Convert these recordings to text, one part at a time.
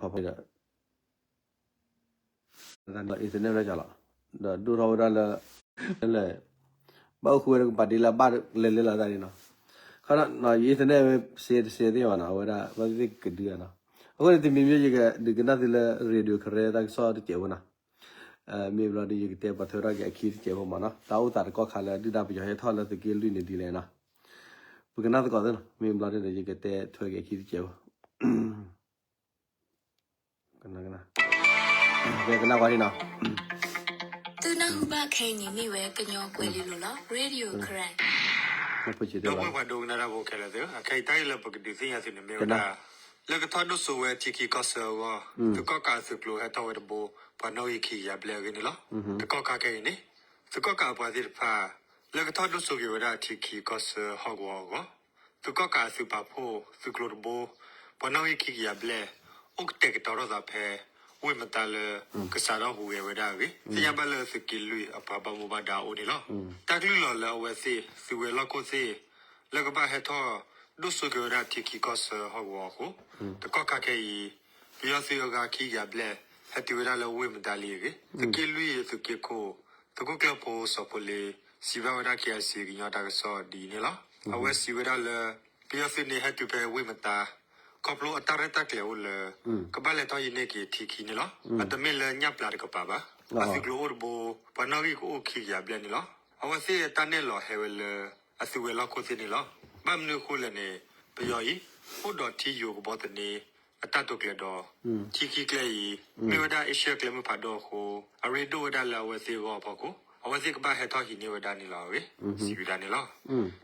ဖီဖီဒီး internet လၢကလီၤ ဒီးဒိၣ်ထီၣ်ဝဲဒၣ်လၢ လၢ ဘၣ်အိၣ်ဃုဝဲဒၣ်ကပာ်တ့လၢအဘၣ်လဲၤလဲၤလီၤတၢ်န့ၣ်နီၤ. ခီနီၤ ယ internet ဝဲစ့တစ့သ့ၣ်ဘၣ်နီၤ အဝဲဒၣ်ဘၣ်သ့ၣ်သ့ၣ်ကဒုနီၤ. အဃိန့ၣ် တမံၤမံၤယကဒုးကနၣ်သုလၢ radio Karen တၢ်ကစီၣ်တစဲးဖိနီၤ. မ့ၢ်ဘျီဒီးယကတဲပှၤထွဲထီၣ်က့ၤအခံတစဲးဖိမ့ၢ်နီၤ. တၢ်အိၣ်သးတကီၢ်ခါလၢဒုၣ်ဒါပယီၤဟဲထီၣ်လၢသုးက့လွံၢ်န့ၣ်ဒ်လဲၣ်နီၤ. ပကနၣ်သကိးသ့နီၤ မ့ၢ်ဘျီဒီးယကတဲထွဲက့ၤအခံတစဲးဖိ ကနၣ်ကွၢ်နီၤ. သုနၢ်ဟူဘၣ်ခဲအံၤန့ၣ်မ့ၢ်ဝဲကညီကွဲၤလ့လိၤလီၤ Radio Karen. ဒီပုၢ်ဝဲၢ်ပှၤဒိကနၣ်တၢ်ဖိခဲလၢာ်သ့ၣ်ဧၢ, အခဲအံၤတၢ်ဂ့ၢ်လၢပကဒုးသ့ၣ်ညါသုန့ၣ်မ့ၢ်ဝဲဒၣ် လၢကထီၣ်ဒိၣ်စိဝဲထံခံကီၢ်ဆၢအဂီၢ် သုးကီၣ်ကးအသုးကျိၤဟဲထီၣ်ဝဲတဘိ ပှၤနီၣ်ဂံၢ်ခံကယၤဘျဲၣ်အဂ့ၢ်န့ၣ်လီၤ. တကီၢ်ခါခဲအံၤန့ၣ် သုးကီၣ်ကးအပှၤသ့ၣ်တဖၣ် လၢကထီၣ်ဒိၣ်စိက့ၤဝဲဒၣ်ထံခံကီၢ်ဆၢဟီၣ်ကဝီၤအဂီၢ် သုးကီၣ်ကးအသုးပာ်ဖှိၣ်သုးကျိၤတဘိ ပှၤနီၣ်ဂံၢ်ခံကယၤဘျဲၣ် အိၣ်ကတဲာ်ကတီၤထီၣ်သးဖဲ ဝ့ၢ်မတါလၢ ကစးထီၣ်ဟူးဂဲၤဝဲဒၣ်အဂ့ၢ် သ့ၣ်ညါဘၣ်လၢသုးက့လွံၢ်အပှၤဘၣ်မူဘၣ်ဒါအအိၣ်န့ၣ်လီၤ. တၢ်ကလုၢ်လီၤလၢအဝဲသ့ၣ် သုးဝဲၤလီၢ်ခိၣ်သ့ၣ် လၢကဘၣ်ဟဲထီၣ်ဒိၣ်စိက့ၤဝဲဒၣ်ထံခံကီၢ်ဆၢဟီၣ်ကဝီၤအဃိ တကီၢ်ခါခဲအံၤ ပယီၤသုးအဂၤခံကယၤဘျဲၣ် ဟဲတုၤဝဲဒၣ်လၢဝ့ၢ်မတါလံအဂ့ၢ် သုးက့လွံၢ်သုးက့ခိၣ် သုးခိၣ်ကျၢၢ်ဖိစီၤဖိလ့ စံးဘၣ်ဝဲဒၣ် KIC ကညီတၢ်ကစီၣ်ဒ်အံၤန့ၣ်လီၤ. အဝဲစံးဝဲဒၣ်လၢ ပယီၤသုးန့ၣ်ဟဲတုၤဖဲဝ့ၢ်မတါ ခီဖျိအတၢ်ရဲၣ်တၢ်ကျဲၤအိၣ်လၢ ကဘၣ်လဲၤထီၣ်ဟံးန့ၢ်က့ၤထံခံန့ၣ်လီၤ. အတမ့ၢ်လၢညၣ်ပျၢ်တကပၤဘၣ်. အသုးကျိၤအိၣ်တဘိ ပှၤနီၣ်ဂံၢ်ကအိၣ်ခံကယၤဘျဲၣ်န့ၣ်လီၤ. အဝဲသ့ၣ်တၢ်နဲၣ်လီၤဟဲဝဲလၢ အသုးဝဲၤလီၢ်ခိၣ်သ့ၣ်န့ၣ်လီၤ. ဘၣ်မနုၤအဃိလဲၣ်န့ၣ် ပယီၤအံၤ အိၣ်ဒီးထံယိၤကဘီသန့ အတၢ်တိာ်ကျဲၤဒီး ထံခံကျဲအံၤ မ့ၢ်ဝဲဒၣ်အ့ရှၢၣ်ကျဲမုၢ်ဖးဒိၣ်အဃိ အရ့ဒိၣ်ဝဲဒၣ်လၢအဝဲသ့ၣ်အဂီၢ်အဖီခိၣ် အဝဲသ့ၣ်ကဘၣ်ဟဲထီၣ်ဟံးန့ၢ်ဝဲဒၣ်န့ၣ်လီၤအဂ့ၢ် စံးဝဲဒၣ်န့ၣ်လီၤ. ထံ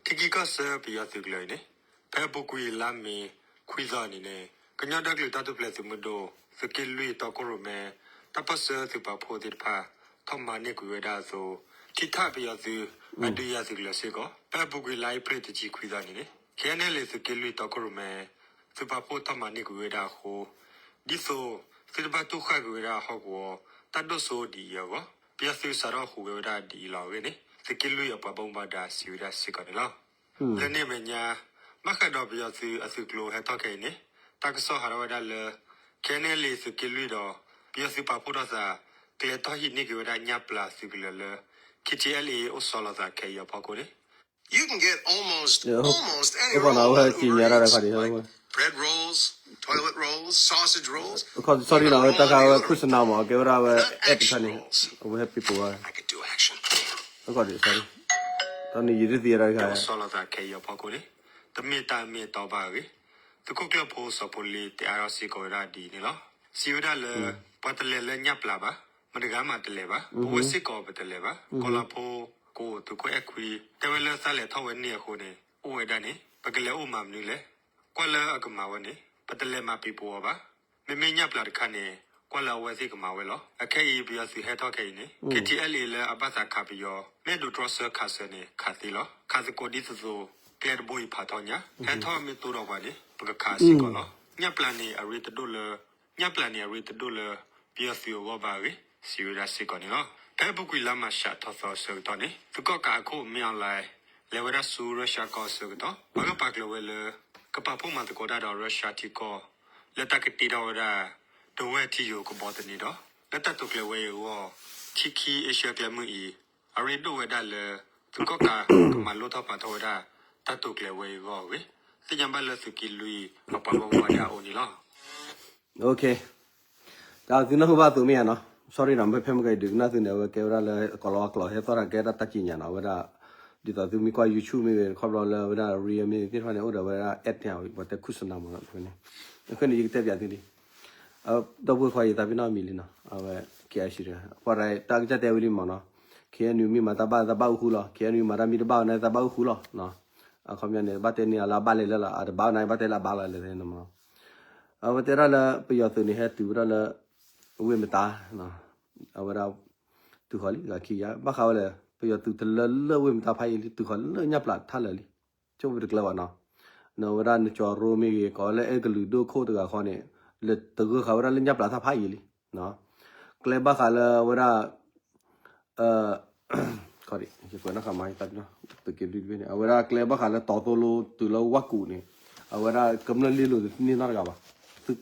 ခံကီၢ်ဆၢပယီၤသုးကျၢၤအံၤန့ၣ် ဖဲအပူၤကွံာ်လါမ့ၤခွံသီအနံၤန့ၣ် ကညီဒီကလုာ်တၢ်ထူၣ်ဖျဲးသုးမုၢ်ဒိၣ် သုးက့လွံၢ်တီခိၣ်ရိၣ်မဲ တၢ်ပၢၢ်ဆၢသုးပာ်ဖှိၣ်သ့ၣ်တဖၣ် ထီၣ်မၤန့ၢ်ကွံာ်ဝဲဒၣ်အသိး ထံထၣ်ပယီၤသုး အဒုးယၤသုးကျၢၤစ့ၢ်ကီး ဖဲအပူၤကွံာ်လါအ့ဖြ့ၣ်တဆံခွံသီအနံၤန့ၣ် KNLA သုးက့လွံၢ်တီခိၣ်ရိၣ်မဲ သုးပာ်ဖှိၣ်ထီၣ်မၤန့ၢ်ကွံာ်ဝဲဒၣ်အဃိ ဒ်သိး သုတဘၣ်တူၢ်ဃာ်ကွံာ်ဝဲဒၣ်ဟီၣ်ကဝီၤ တၢ်ဒိၣ်စိဒ်အံၤအဂီၢ် ပယီၤသုးစးထီၣ်ဟူးဂဲၤဝဲဒၣ်ဒ်အံၤလီၤအဂ့ၢ်န့ၣ် သုးက့လွံၢ်အပှၤဘၣ်မူဘၣ်ဒါစံးဝဲဒၣ်စ့ၢ်ကီးန့ၣ်လီၤ. လၢန့ၣ်အမဲာ်ညါ ဘၣ်ဃးဒီးပယီၤသုးအသုးကျိၤဟဲထီၣ်ခဲအံၤန့ၣ် တၢ်ကစီၣ်ဟးထီၣ်ဝဲဒၣ်လၢ KNLA သုးက့လွံၢ်ဒီး ပယီၤသုးပာ်ဖှိၣ်ထီၣ်သး ကျဲထီၣ်ဟံးန့ၢ်က့ၤဝဲဒၣ်ညၣ်ပျၢ်သုးကလၢၤလၢ KTLA အိၣ်ဆီလီၤသးခဲအံၤအဖီခိၣ်န့ၣ် sorry နီၤ အဝဲဟဲက့ၤညါတၢ်တခါန့ၣ် sorry နီၤ အဝဲတၢ်ခါဝဲ โฆษณา မး ကဲဝဲဒၣ်ဝဲ ad တခါန့ၣ် အဝဲဟဲပ့ၤပိာ်ဝဲ sorry တၢ်န့ၣ်ယတသ့တၢ်တခါ ဆီလီၤသးခဲအံၤအဖီခိၣ်န့ၣ် တမ့ၢ်တၢ်အမ့ၢ်အတီဘၣ်အဂ့ၢ် သုးခိၣ်ကျၢၢ်ဖိစီၤဖိလ့တဲအါထီၣ်စ့ၢ်ကီးဝဲဒၣ်ဒ်အံၤန့ၣ်လီၤ. စံးဝဲဒၣ်လၢ ပှၤတလဲၤလၢညၣ်ပျၢ်ဘၣ်, မတဂၤမးတလဲၤဘၣ်, ပဝဲစ့ၢ်ကီးပတလဲၤဘၣ်. ကီၤလၤဖိ ကအိၣ်သုးခိၣ်အဲၣ်ခွံ တဲဝဲလၢသးလဲၤထီၣ်ဝဲန့ၣ်အဃိန့ၣ် အိၣ်ဝဲဒၣ်န့ၣ် ပကလဲၤအိၣ်မၤမနုၤလဲၣ်. ကွၢ်လၢအကမၤဝဲန့ၣ် ပတလဲၤမၤပံၤပဝီၤဘၣ်. မ့မ့ၢ်ညၣ်ပျၢ်တခါန့ၣ် ကွၢ်လၢအဝဲသ့ၣ်ကမၤဝဲလီၤ. အခဲအံၤပယီၤသုးဟဲထီၣ်ခဲအံၤန့ၣ် KTLA လၢအဘၣ်သးခးပယီၤ မ့ၢ်ဒိးတြီဆၢခးဆၢန့ၣ် ခးသ့လီၤ. ခးသကိးဒ်သိးသိး ကျဲတဘိအံၤဖးထီညါ ဟဲထီၣ်မ့ၢ်တိဒီးပှၤန့ၣ် ပကခးစ့ၢ်ကီးလီၤ. ညၣ်ပျၢ်န့ၣ်အရ့တဒိၣ်လၢ ညၣ်ပျၢ်န့ၣ်အရ့တဒိၣ်လၢ ပယီၤသုးအဂီၢ်ဘၣ်အဂ့ၢ် စံးဝဲဒၣ်စ့ၢ်ကီးန့ၣ်လီၤ. ဖဲအပူၤကွံာ်လါမးရှးထီၣ်သီအဆၢကတီၢ်န့ၣ် သုးကီၣ်ကးအခိၣ်မ့ၢ်အီၣ်လဲၣ် လဲၤဝဲဒၣ်ဆူရၢရှၢၣ်ကီၢ်အဆၢကတီၢ် ပှၤဂၢၢ်ပာ်ကျၢၤဝဲလၢ ကပာ်ဖှိၣ်မၤသကိးတၢ်ဒီးရၢရှၢၣ်ထံကီၢ် လၢတၢ်ကတ့ထီၣ်ဝဲဒၣ် ဒဝဲၢ်ထံယိာ်ကဘီသန့ဒီး လၢတၢ်တိာ်ကျဲၤဝဲအံၤအဂီၢ် ထံခံအ့ရှၢၣ်ကျဲမုၢ်အံၤ အရ့ဒိၣ်ဝဲဒၣ်လၢ သုးကီၣ်ကးကမၤလိၣ်ထီၣ်ပာ်ထီၣ်ဝဲဒၣ် တၢ်တိာ်ကျဲၤဝဲအံၤအဂီၢ်အဂ့ၢ် သ့ၣ်ညါဘၣ်လၢသုးက့လွံၢ်အပှၤဘၣ်မူဘၣ်ဒါအအိၣ်န့ၣ်လီၤ. တၢ်သုနၢ်ဟူဘၣ်အသိးမ့ၢ်ဧါနီၤ sorry နီၤ မ့ၢ်ဖဲမ့ၢ်ကဒုးကနၣ်သုန့ၣ် အဝဲကဲဝဲဒၣ်လၢကီၤလၤဝါကျိာ် ဟဲသီၣ်တၢ်ကဲတၢ်တၢ်ကံးညာ်နီၤ အဝဲဒၣ် ဒ်သိးသုမ့ၢ်ကွၢ် YouTube မ့ၢ်ဂ့ၤ ခီဖျိလၢအဝဲဒၣ် reel မ့ၢ်သ့ၣ်တဖၣ်န့ၣ် အိၣ်ဒီးအဝဲဒၣ် ad န့ၣ် ပှၤတဲ โฆษณา မးနီၤ အဃိန့ၣ် ယကတဲပၠးသုလံ ဒီပုၢ်ဝဲၢ်ခွါအံၤ သးပ့ၤနီၣ်မံၤလံနီၤ အဝဲ KIC တဂၤ ပှၤတၢ်ကစၢ်တဲဝဲလံမးနီၤ KNU မ့ၢ်မၤတၢ်ဘၣ်သးဘၣ်အိၣ်ဃူလီၤ KNU မၤတၢ်မ့ၢ်တဘၣ်အီၤန့ၣ် သးဘၣ်အိၣ်ဃူလီၤ အခီပညီန့ၣ် ဘၣ်တဲန့ၢ်အီၤလၢအဘၣ်လဲၣ်လၢလီၤ အတဘၣ်အီၤန့ၣ် ဘၣ်တဲလၢအဘၣ်လီၤလဲၣ်န့ၣ်မး အဝဲတဲဒၣ်လၢပယီၤသုးန့ၣ် ဟဲတုၤဝဲဒၣ်လၢ ဝ့ၢ်မတါ အဝဲဒၣ် တုၤဃီၤလံ ဂၤခံဂၤ ဘၣ်ဃးဝဲလဲၣ် ပယီၤသုးတလၢလၢဝ့ၢ်မတါဖးယံၤလံ တုၤဃီၤလၢညၣ်ပျၢ်ထးလၢာ်လံ ဆိၣ်ဝဲတကျၢၤဘၣ်နီၤ နဝဲဒၣ်နကၠီရိမ့ၢ်ဂ့ၤ ကိးလၢအဲကလုာ်ဒိၣ်ခိၣ်တဂၤဃီန့ၣ် လဲၤတဂၢၢ်ဃာ်ဝဲဒၣ်လၢညၣ်ပျၢ်ထးဖးယံၤလံ ကျဲဘၣ်ဃးလၢဝဲဒၣ် ယကွဲးနီၣ်ဃာ်မး သုးက့လွံၢ်တဘ့ၣ်န့ၣ် အဝဲဒၣ်ကျဲဘၣ်ဃးလၢတီသိလိတုၤလၢဝၣ်ကူးန့ၣ် အဝဲဒၣ်ကမျၢၢ်လ့လိာ်တန့ၢ်နီတဂၤဘၣ်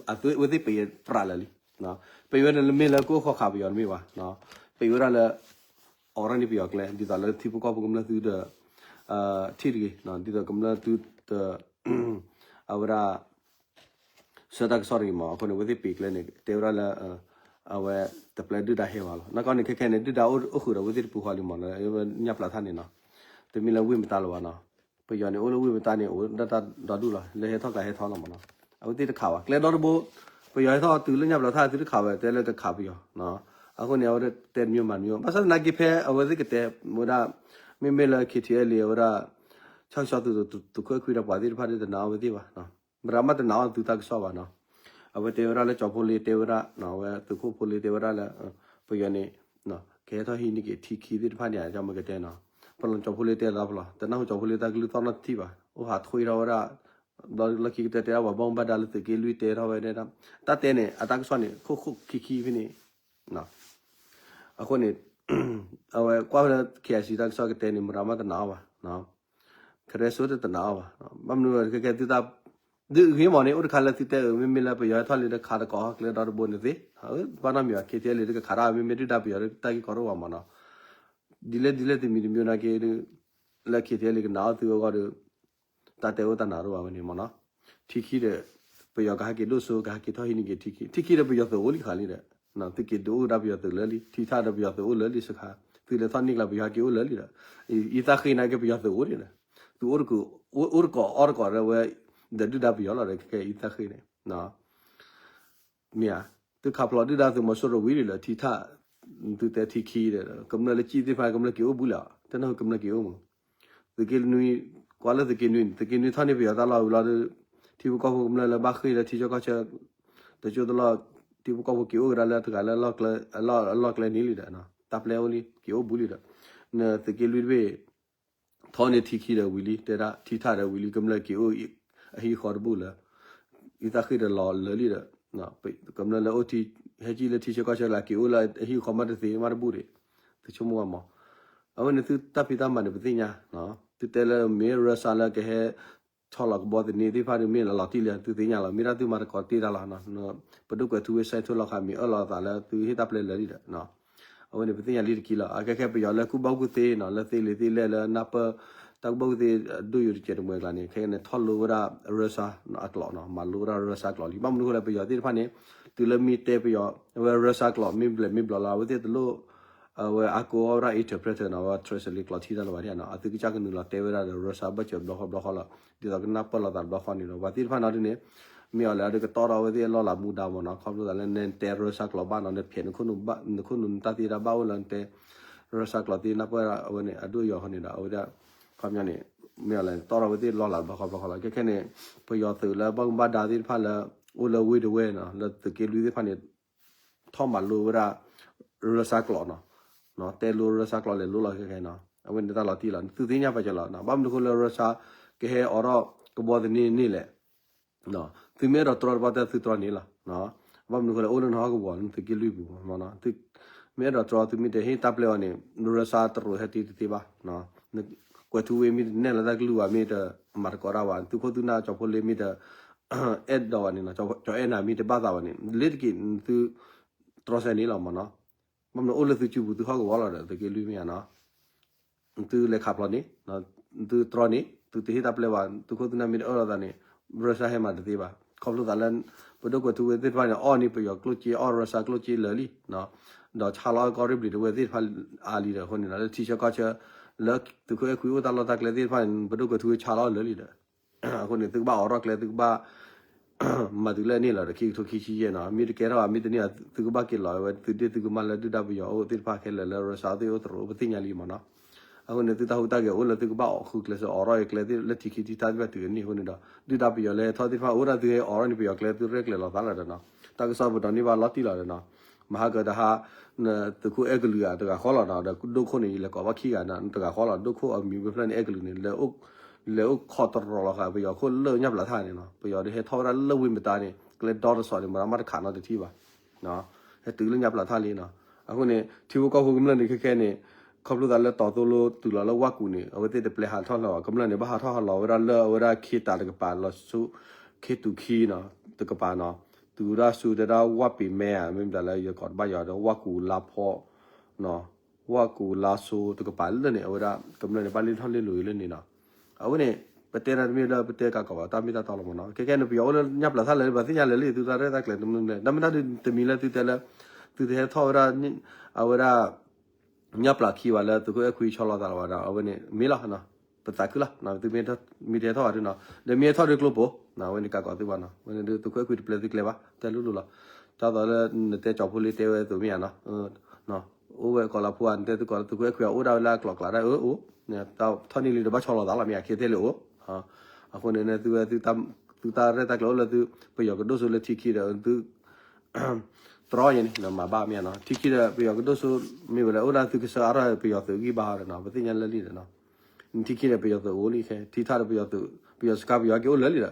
အဝဲသ့ၣ်ပံးပြးလၢာ်လံ. ပံးဝဲဒၣ်လၢမ့ၢ်လၢကအိၣ်ဃီခးပယီၤတမ့ၢ်ဘၣ်, ပံးဝဲဒၣ်လၢ အိးထီၣ်န့ၢ်ပယီၤကျဲ ဒ်သိးလၢထံဖိကီၢ်ဖိကမျၢၢ်သုဒီး ထံၣ်တဂ့ၤ, ဒ်သိးကမျၢၢ်သုဒီး အဝဲဒၣ် ဆၢတၢ်ကစီၣ်တဂ့ၤမး. အဃိန့ၣ် အဝဲသ့ၣ်ပံးကျဲန့ၣ် တဲဝဲဒၣ်လၢ အဝဲတပျဲဒုၣ်ဒါဟဲဘၣ်လီၤ. နီၢ်ကီၢ်န့ၣ် ခဲခဲန့ၣ် ဒုၣ်ဒါအိၣ်ဃုာ်ဒီးအဝဲသ့ၣ်တပူၤဃီလံမး, ညၣ်ပျီထၣ်န့ၣ်နီၤ, တမ့ၢ်လၢဝ့ၢ်မတါလၢၤဘၣ်နီၤ. ပယီၤန့ၣ် အိၣ်လၢဝ့ၢ်မတါန့ၣ် အိၣ်ဒၣ်တၢ်ဒီဒူၣ်လီၤ, လၢဟဲထီၣ်ကျါဟဲထီၣ်လီၤမးနီၤ. အဝဲသ့ၣ်တခးဘၣ် ကျဲဒီတဘိ, ပယီၤဟဲထီၣ်တုၤလၢညၣ်ပျီထၣ်သုတခးဝဲ တဲလၢကခးပယီၤ. အဃိန့ၣ် အဝဲတဲတမံၤမၤတမံၤ, ဘၣ်ဆၣ်သနာ်က့ဖဲအဝဲသ့ၣ်ကတဲဝဲဒၣ် မ့မ့ၢ်လၢ ခ့ထံအဲလ့ အဝဲဒၣ် ဆၣ်ကဆီသုး သုးခိၣ်အဲၣ်ခွံဒီးပှၤသ့ၣ်တဖၣ်ဒီးတနာ်အဝဲသ့ၣ်ဘၣ်, မတၤမးတနာ်အီၤသုတၢ်ကစီၣ်ဘၣ်နီၤ. အဝဲတဲဝဲဒၣ်လၢကၠီၤဖိလ့တဲဝဲဒၣ်, အဝဲသုးခိၣ်ဖိလ့တဲဝဲဒၣ်လၢ ပယီၤန့ၣ် ကဟဲထီၣ်ဟံးန့ၢ်က့ၤထံခံသ့ၣ်တဖၣ်န့ၣ် ကမ့ၢ်ကတဲနီၤ. ပလီၢ်ကၠီၤဖိလ့တဲလီၤပလီၢ်, တနၢ်ဟူကၠီၤဖိလ့တၢ်ကလုၢ်သီၣ်နီတထံၣ်ဘၣ်, အိၣ်ဟးထွံထီၣ်ဝဲဒၣ် လီၢ်ခံကတၢၢ်တဲဒၣ်ပှၤဘၣ်မူဘၣ်ဒါလၢသုးက့လွံၢ်တဲထီၣ်ဝဲဒၣ်, တၢ်တဲန့ၣ် အတၢ်ကစီၣ်န့ၣ် ခိၣ်ခိၣ်ခံခံဖဲန့ၣ်. အဃိန့ၣ် အဝဲကွၢ်လၢ ခ့ၣ်အဲၣ်စံၣ် တၢ်ကစီၣ်ကတဲန့ၣ် မတၤမးတနာ်အီၤဘၣ်. ခရဲစိတတနာ်အီၤဘၣ်. ဘၣ်မနုၤခဲခဲသုတၢ် ဒုးဂ့ၤမးန့ၣ် အိၣ်တခါလၢသုတဲအၢ မ့မ့ၢ်လၢပယီၤဟဲထီၣ်လံဒီးခးတကိးကျဲဒီတဘိန့ၣ်သ့, ဘၣ်နီတမံၤဘၣ် ခ့ၣ်ထံအဲလ့ တကခးတၢ်မ့မ့ၢ်ဒုၣ်ဒါပယီၤတၢ်ဂ့ၢ်ကီတအိၣ်ဘၣ်မးနီၤ. ဒ်လဲၣ်ဒ်လဲၣ်တမံၤတမံၤနာ်က့ လၢ ခ့ၣ်ထံအဲလ့ ကနာ်အီၤသုအဂီၢ်ဒီး တၢ်တဲအိၣ်တၢ်နာ်တအိၣ်ဘၣ်ဝဲန့ၣ်မးနီၤ. ထံခံဒီး ပယီၤကဟဲက့ၤဒိၣ်စိ ကဟဲက့ၤထီၣ်ဟံးန့ၢ်က့ၤထံခံ, ထံခံဒီးပယီၤသုးအိၣ်လံဃာ်လံဒီး သုက့ၤဒုးအိၣ်ဒၣ်ပယီၤသုးလၢာ်လံ, ထံထၣ်ဒီးပယီၤသုးအိၣ်လၢာ်လံစခါ, သုလဲၤထီၣ်န့ၢ်ကျါ ပယီၤဟဲက့ၤအိၣ်လၢာ်လံဒီး ယသးဃ့နာ်က့ ပယီၤသုးအိၣ်ဒံးဒီး သုအိၣ်တကိး အိၣ်တကိးဒီးဝဲ ဒီးဒုၣ်ဒါပယီၤလီၤဒီး ခဲခဲယသးဃ့န့ၣ် မ့ၢ်ဧါ, သုခးဖျိးဒုၣ်ဒါသုးမီၤစိရိၤဝံၤလံလၢာ် ထံထၣ်, သုတဲထံခံဒီး ကမျၢၢ်လၢကံၣ်သ့ၣ်တဖၣ် ကမျၢၢ်က့ၤအိၣ်ဘူးလၢာ်, တနၢ်ဟူကမျၢၢ်က့ၤအိၣ်မး. သုးက့နွံ, ကွၢ်လၢသုးက့နွံန့ၣ် သုးက့နွံထီၣ်န့ၢ်ပယီၤတၢ်လီၢ်ဝံၤလီၤဒီး ထံဖိကီၢ်ဖိကမျၢၢ်လၢဘၣ်ဃ့ၢ်လၢထံဆၢကီၢ်ဆၢ တကၠိတလီၢ်, ထံဖိကီၢ်ဖိက့ၤအိၣ်ကဒါလၢတဂၤလၢ အလီၢ်ကျဲန့ၣ်လံဒီး တၢ်ပျဲအိၣ်လံ က့ၤအိၣ်ဘူးလံဒီး နသုးက့လွံၢ်တဘ့ၣ် ထီၣ်န့ၢ်ထံခံဒီးဝံၤလံ တဲဒၣ် ထံထၣ်ဒီးဝံၤလံ ကမျၢၢ်က့ၤအိၣ်အဟံၣ်ဃီတဘူၣ်လၢာ်, ယသးဃ့ဒီးလီၤလၢာ်လံဒီး ကမျၢၢ်လၢအိၣ်ထံ ဟဲကံၣ်လၢထံဆၢကီၢ်ဆၢလၢက့ၤအိၣ်လၢ အဟံၣ်ဃီမးတသ့မးတဘူၣ်ဒံး, သုဆိကမိၣ်ဘၣ်မး. အဝဲန့ၣ်သုတၢ်ဖံးတၢ်မၤန့ၣ် ပသ့ၣ်ညါ, သုတဲလၢမ့ၢ် Russia လၢကဟဲ ဆီလီၤကဘီသန့သ့ၣ်တဖၣ်ဒီး မ့ၢ်လီၤလီၤတံၢ်လံ သုသ့ၣ်ညါလီၤ. မ့ၢ်ဒၣ်သုမၤသကိးတ့ၢ်တၢ်လီၤ, ပဒိၣ်ကွဲးထူဝ့ၣ် စဲးထၢၣ်လီၤဃာ် မ့ၢ်အၢၣ်လီၤအသးလၢသုဟ့ၣ်တၢ်ပျဲလၢာ်လံဒီး အဝဲန့ၣ် ပသ့ၣ်ညါလံတက့ၢ်လီၤ. အခဲခဲပယီၤလၢကူၣ်ဘၣ်ကူၣ်သ့နီၤ လၢသ့လံာ်သ့လဲၢ်လၢနၢ်ပၢၢ် တၢ်ကူၣ်ဘၣ်ကူၣ်သ့ ဒိၣ်ယိာ်တစဲးတမှဲၤကျါန့ၣ် ခဲခဲန့ၣ် ထီၣ်လိဝဲဒၣ် Russia အကျိာ်နီၤ, မၤလိဝဲဒၣ် Russia ကျိာ်လံ. ဘၣ်မနုၤအဃိလဲၣ် ပယီၤသ့ၣ်တဖၣ်န့ၣ် တုၤလၢမ့ၢ်တဲပယီၤ အဝဲ Russia ကျိာ် မ့ၢ်ဘျဲးမ့ၢ်ဘျီလၢ အဝဲသ့ၣ်တလိၣ် အဝဲအကိးဝဲဒၣ် interpreter နီၤ, အဝဲ translate ကျိာ်ထံတၢ်လၢၤဘၣ်န့ၣ်နီၤ, အသုကစၢ်ကနုာ်လီၤတဲဝဲဒၣ်ဒီး Russia ဘၢၣ်စၢၤဘျီဃီဘျီဃီလီၤ. ဒ်သိးကနၢ်ပၢၢ်လိာ်သးတဘျီဃီန့ၣ်ဒီး ပှၤသ့ၣ်တဖၣ်နီၤဒ်န့ၣ် မ့ၢ်အီၤလၢအဒိကတီၢ်ထီၣ်ဝဲသ့ၣ်အလီၢ်လၤမူဒါမ့ၢ်နီၤ, ခီဖျိသးလၢနတဲ Russia ကျိာ်ဘၣ်နီၤ နဖျဲးနခိၣ်နူာ်တၢ်သ့တၢ်ဘၣ်အိၣ်လၢနတဲ Russia ကျိာ်သ့ နၢ်ပၢၢ်ဝဲဒၣ်အဝဲန့ၣ် အဒိၣ်အယိာ်ဃီန့ၣ်ဒီး အဝဲဒၣ် ခီပညီန့ၣ် မ့ၢ်အီၤလၢတီၢ်ထီၣ်ဝဲသ့ၣ်လီၢ်လၤတဘျီဃီဘျီဃီလီၤ. ခဲခဲန့ၣ် ပယီၤသုးလၢဘၣ်မူဘၣ်ဒါသ့ၣ်တဖၣ်လၢ အိၣ်လၢဝ့ၢ်ဒဝဲၢ်နီၤ လၢသုးက့လွံၢ်သ့ၣ်တဖၣ်န့ၣ် ထီၣ်မၤလိဝဲဒၣ် Russia ကျိာ်နီၤ, တဲလိ Russia ကျိာ်လဲၤလိလီၤခဲခဲနီၤ, အဝဲန့ၣ်တၢ်လီၤတံၢ်လီၤ သုသ့ၣ်ညါပာ်စၢၤလီၤ. ဘၣ်မနုၤအဃိလၢ Russia ကဟဲအိးထီၣ်ကဘီသန့န့ၣ်လဲၣ်, သုမ့ၢ်အဲၣ်ဒိးတြီတဘၣ်တၢ်သုတြီန့ၣ်လီၤ. ဘၣ်မနုၤအဃိလၢအိၣ်လၢနဟီၣ်ကဝီၤ နသုးက့လွံၢ်ပူၤ မ့ၢ်အဲၣ်ဒိးတြီ သုမ့ၢ်တဟ့ၣ်တၢ်ပျဲအီၤန့ၣ် Russia တရူးဟဲတ့ၢ်တသ့ဘၣ်. ကွဲးထူဝ့ၣ် မ့ၢ်တနဲၣ်လီၤတၢ်ကလုၢ်ဘၣ် မ့ၢ်တမၤသကိးတၢ်ဘၣ် သုးခိၣ်သုးနၢ်ကၠီၤဖိလ့မ့ၢ်တ အဲၣ်ဒိးဘၣ်န့ၣ်နီၤ, ကၠီၤအဲၣ်နၤမ့ၢ်တဘၣ်သးဘၣ်န့ၣ် လ့ၤတက့ၢ် သုတြီစဲန့ၣ်လီၤမ့ၢ်နီၤ. ဘၣ်မနုၤအိၣ်လၢသုစုပူၤ သုဟီၣ်ကဝီၤလီၤဒီး သုးက့လွံၢ်မ့ၢ်ဧါနီၤ သုလဲၤခးဖျိးန့ၣ် သုတြီန့ၣ် သုတဟ့ၣ်တၢ်ပျဲဘၣ် သုးခိၣ်သုးနၢ်မ့ၢ်တအၢၣ်လီၤသးန့ၣ် Russia ဟဲမၤတသ့ဘၣ်. ခီဖျိသးလၢ ပဒိၣ်ကွဲးထူဝ့ၣ်သ့ၣ်တဖၣ်န့ၣ် အီၣ်န့ၢ်ပယီၤကျိၣ်စ့ အီၣ် Russia ကျိၣ်စ့လၢာ်လံ, ဒီးဆါလီၤကီၢ်ရ့ၣ်ဘျံးတဝဲသ့ၣ်တဖၣ်အါလံဒီး အဃိန့ၣ်ဒီး လၢထံဆၢကီၢ်ဆၢ လၢသုးခိၣ်အဲၣ်ခွံအိၣ်တၢ်လီၢ်တၢ်ကျဲသ့ၣ်တဖၣ်န့ၣ် ပဒိၣ်ကွဲးထူဝ့ၣ်ဆါလီၤလၢာ်လံဒီး အဃိန့ၣ် သုကဘၣ်အိးထီၣ်ကျဲ သုကဘၣ် မၤတုၤလၢန့ၣ်လီၤဒီး ခံကထိခံဆံယဲၢ်နီၤ မ့ၢ်တကဲထီၣ်ဘၣ် မ့ၢ်တန့ၢ် သုကဘၣ်က့ၤလီၤဝဲ သုဒ့ၣ်သုကမၣ်လၢဒုၣ်ဒါပယီၤအိၣ်သ့ၣ်တဖၣ်ခဲလၢာ်လၢ Russia သ့ၣ်အိၣ်တရူး ပသ့ၣ်ညါလံမ့ၢ်နီၤ. အဃိန့ၣ် သုတၢ်ဟူးတၢ်ဂဲၤအိၣ်လၢသုကဘၣ်အိးဃုာ်ကျဲစၢၤ အိးထီၣ်ကျဲသ့ၣ်လၢထံခံထံထၣ်သ့ၣ်တဖၣ်တုၤန့ၣ်အဃိန့ၣ်ဒီး ဒုၣ်ဒါပယီၤလၢဟဲထီၣ်သ့ၣ်တဖၣ် အိၣ်ဒၣ်သုဟဲအိးထီၣ်န့ၣ်ပယီၤကျဲ သုရဲၣ်ကျဲၤလီၤသးလီၤဒီးနီၤ တၢ်ကစီၣ်ပတီၢ်န့ၢ်ဘၣ်လီၤတံၢ်လီၤဒီးနီၤ မဟါကတဟါ သုးခိၣ်အဲၣ်ကလုာ်ဧါ တဂၤဃီလီၤနီၤ ဒီးဒိၣ်ခိၣ်န့ၣ် ယလဲၤကိးဘၣ်ခံဂၤနီၤ တဂၤဃီလီၤ ဒိၣ်ခိၣ်အမံၤဝဲဖျၢၣ်န့ၣ် အဲၣ်ကလုာ်န့ၣ် လဲၤအိၣ်ခီတရီၤလီၤဃာ် ပယီၤခိၣ်လၢညၣ်ပျၢၤထၣ်န့ၣ်နီၤ ပယီၤဒီးဟဲထီၣ်ဝဲဒၣ်လၢဝ့ၢ်မတါန့ၣ် ကျဲဒီတစီၤန့ၣ် မတၤမးတခးနီတထံၣ်ဘၣ် ဟဲတုၤလၢညၣ်ပျၢၤထၣ်လံနီၤ အဃိန့ၣ် ထံဖိကီၢ်ဖိကမျၢၢ်န့ၣ် ခဲခဲန့ၣ် ခီဖျိသးလၢတီၤသိလိတုၤလီၤလၢဝၣ်ကူးန့ၣ် အဝဲသ့ၣ်တပျဲဟးထီၣ်လၢၤဘၣ် ကမျၢၢ်န့ၣ် ဘၣ်ဟးထီၣ်ဟးလီၤဝဲဒၣ်လၢအဝဲဒၣ်ခ့တးတကပၤ လီၤဆူ ခ့တူၤခံနီၤ တကပၤနီၤ တုၤဒၣ်ဆူတဲဒၣ်ဝၣ်ပ့ၤမဲဧါ မ့ၢ်မတၤလၢယကိးတဘၣ်ယီၤဒီး ဝၣ်ကူၤလါဖီ ဝၣ်ကူၤလါစိတကပၤလၢန့ၣ် အဝဲဒၣ်ကမျၢၢ်န့ၣ် ဘၣ်လ့ထီၣ်လ့လိာ်အံၤလၢန့ၣ်နီၤ. အဝဲန့ၣ် ပတဲတၢ်တမ့ၢ်လၢပတဲကးကီးဘၣ် တၢ်မ့ၢ်တၢ်တီလီၤမးနီၤ. ခဲခဲန့ၣ် ပယီၤအိၣ်လၢညၣ်ပျးထၣ်လၢာ်လံ ပှၤသ့ၣ်ညါလၢာ်လံ သုတၢ်ရဲၣ်တၢ်ကျဲၤတမံၤလၢ တၢ်မ့ၢ်တၢ်ဒုးတမံၤလၢသုတဲလၢ သုတဟဲထီၣ်ဝဲဒၣ် အဝဲဒၣ် ညၣ်ပျးခံဘၣ်လၢသုးခိၣ်အဲၣ်ခွံဆီလီၤသးလီၤဘၣ်ဒီး အဝဲန့ၣ်မ့ၢ်လီၤ. ပသးခုလီၤ သုမ့ၢ်တဟဲထီၣ်ဘၣ်ဒုနီၤ ဒီးမ့ၢ်ဟဲထီၣ်ဒီးကျိပိၤ အဝဲန့ၣ်ကးကီးသုဘၣ်နီၤ. အဝဲန့ၣ်ဒုး သုးခိၣ်အဲၣ်ခွံတပျဲသုကျဲဘၣ် တဲလိၤလိၤလီၤ. ဒ်သိးလၢနတဲကၠီဖိလ့တဲဝဲအသိးမ့ၢ်ဧါနီၤ အိၣ်ဝဲကီးလီၤဖိဧါ နတဲသုးခိၣ်အဲၣ်ခွံအအိၣ်ဒၣ်ဝဲလၢအကျိၤအကျဲဒၣ်အၢအိၣ် ထီၣ်န့ၢ်လံဒီးဘၣ်ဆီလီၤသးလီၤမ့ၢ်ဧါ ခ့ထဲလံအိၣ်. အဃိန့ၣ် သုဝဲ သုတၢ်ရဲၣ်တၢ်ကျဲၤအိၣ်လၢသု ပယီၤကဒိၣ်စိလၢထံခံဒီးသု တြီယဲန့ၣ် မၤဘၣ်မ့ၢ်ဧါနီၤ. ထံခံဒီးပယီၤကဒိၣ်စိ မ့ၢ်ဝဲလၢအိၣ်ဒၣ်သုကစၢ်အါထီၣ်ပယီၤသုးဂံၢ်ဘါဒီးနီၤ ပသ့ၣ်ညါလၢာ်လံဒီးနီၤ. ထံခံဒီးပယီၤသုးအိၣ်လံခဲ ထံထီၣ်ဒီးပယီၤသုး ပယီၤစခါပယီၤဟဲက့ၤအိၣ်လၢာ်လံဒီး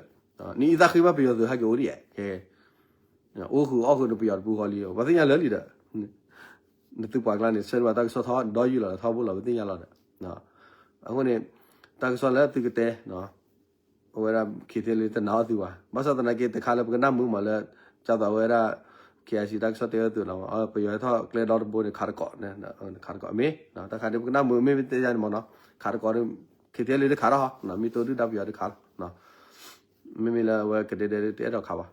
နအံသၣ်ဃ့ဘၣ်ပယီၤသုးဟဲက့ၤအိၣ်ဒံးခဲ အိၣ်ဃုာ်အီၣ်ဃုာ်ဒီးပယီၤတပူၤဃီလံ ပှၤသ့ၣ်ညါလၢာ်လံဒီး နသုပှၤကျါန့ၣ် ဆၢန့ၢ်ဘၣ်တၢ်ကစီၣ်ထီၣ်ဒီယူၢ်လီၤဒီးထီဘိလီၤ ပသ့ၣ်ညါလီၤဒီး အဃိန့ၣ် တၢ်ကစီၣ်လၢသုကတဲ အဝဲဒၣ် ခ့ထဲလံတနာ်အီၤသုဘၣ် ဘၣ်ဆၣ်သနာ်က့တခါလၢပကနၣ်မုာ်မးလၢ ကၢ်သိးအဝဲဒၣ် ခ့အၣ်စံၣ် တၢ်ကစီၣ်တဲဝဲသုးလီၤ ပယီၤဟဲထီၣ်ကျဲဒီတဘိန့ၣ် ခးတကိး ခးတကိးမ့ၢ် တၢ်ခါဒ်ပကနၣ်မုာ်မ့ၢ်တဲယါန့ၣ်မးနီၤ ခးတကိး ခ့ထဲလံတခးထီၣ်ဟီ မ့ၢ်တိဒုၣ်ဒါပယီၤတခးလီၤ မ့မ့ၢ်လၢအဝဲကဒဲဒဲတအဲၣ်ဒိးခးဘၣ်